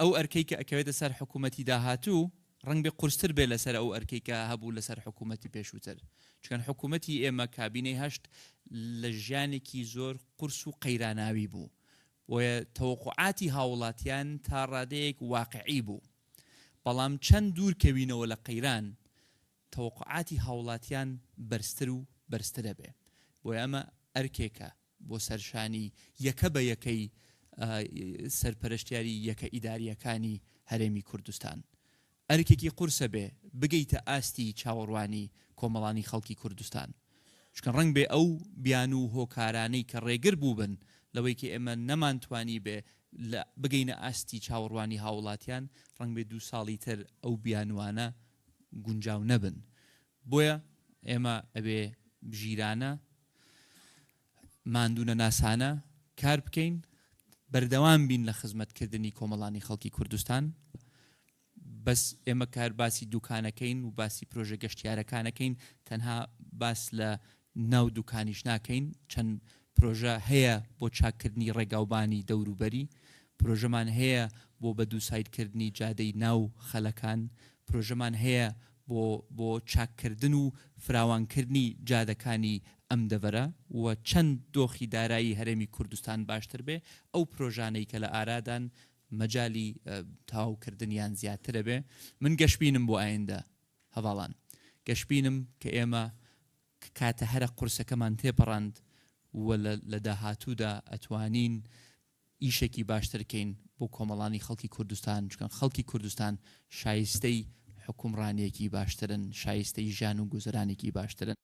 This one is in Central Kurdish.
ئەو ئەرکەی کە ئەکەوێتە سەر حکوومەتی داهاتوو ڕەنگبێ قورستر بێ لەسەر ئەو ئەرکەی کە هەبوو لەسەر حکوومەتی پێشووتر، چونکە حکوومەتی ئێمە کابینەی هەشت لە ژیانێکی زۆر قورس و قەیراناوی بوو، بۆیە تەوەقوعاتی هاووڵاتیان تا ڕادەیەک واقعی بوو، بەڵام چەند دوور کەوینەوە لە قەیران تەوەقوعاتی هاووڵاتیان بەرزتر و بەرزترەبێ، بۆیە ئەمە ئەرکێکە بۆ سەر شانی یەکە بە یەکەی سەرپەرشتیاری یەکە ئیدارییەکانی هەرێمی کوردستان. ئەرکێکی قورسە بێ بگەیتە ئاستی چاوەڕوانی کۆمەڵانی خەڵکی کوردستان. چونکە ڕەنگبێ ئەو بیانوو و هۆکارانەی کە ڕێگر بووبن لەوەی کە ئێمە نەمانتوانیبێ لە بگەینە ئاستی چاوەڕوانی هاووڵاتیان، ڕەنگبێ دوو ساڵی تر ئەو بیانووانە گونجاو نەبن. بۆیە ئێمە ئەبێ ژیرانە، ماندوونەناسانە کار بکەین، بەردەوام بین لە خزمەتکردنی کۆمەڵانی خەڵکی کوردستان. بەس ئێمە کار باسی دوکانەکەین و باسی پرۆژە گەشتیارەکانەکەین، تەنها باس لە ناو دوکانیش ناکەین، چەند پرۆژە هەیە بۆ چاککردنی ڕێگاوبانی دەوروبەری، پرۆژەمان هەیە بۆ بە دووسایدکردنی جادەی ناو خەلەکان، پرۆژەمان هەیە بۆ بۆ چاککردن و فراوانکردنی جادەکانی ئەم دەڤەرە و چەند دۆخی دارایی هەرێمی کوردستان باشتر بێ ئەو پرۆژانەی کە لە ئارادان مەجالی تەواوکردنیان زیاترە بێ. من گەشبینم بۆ ئایندە هەڤاڵان، گەشبینم کە ئێمە کاتە هەرە قورسەکەمان تێپەڕاند و لە داهاتوودا ئەتوانین ئیشێکی باشتر کەین بۆ کۆمەڵانی خەڵکی کوردستان، چونکە خەڵکی کوردستان شایستەی حوکمڕانییەکی باشترن، شایستەی ژیان و گوزەرانێکی باشترن.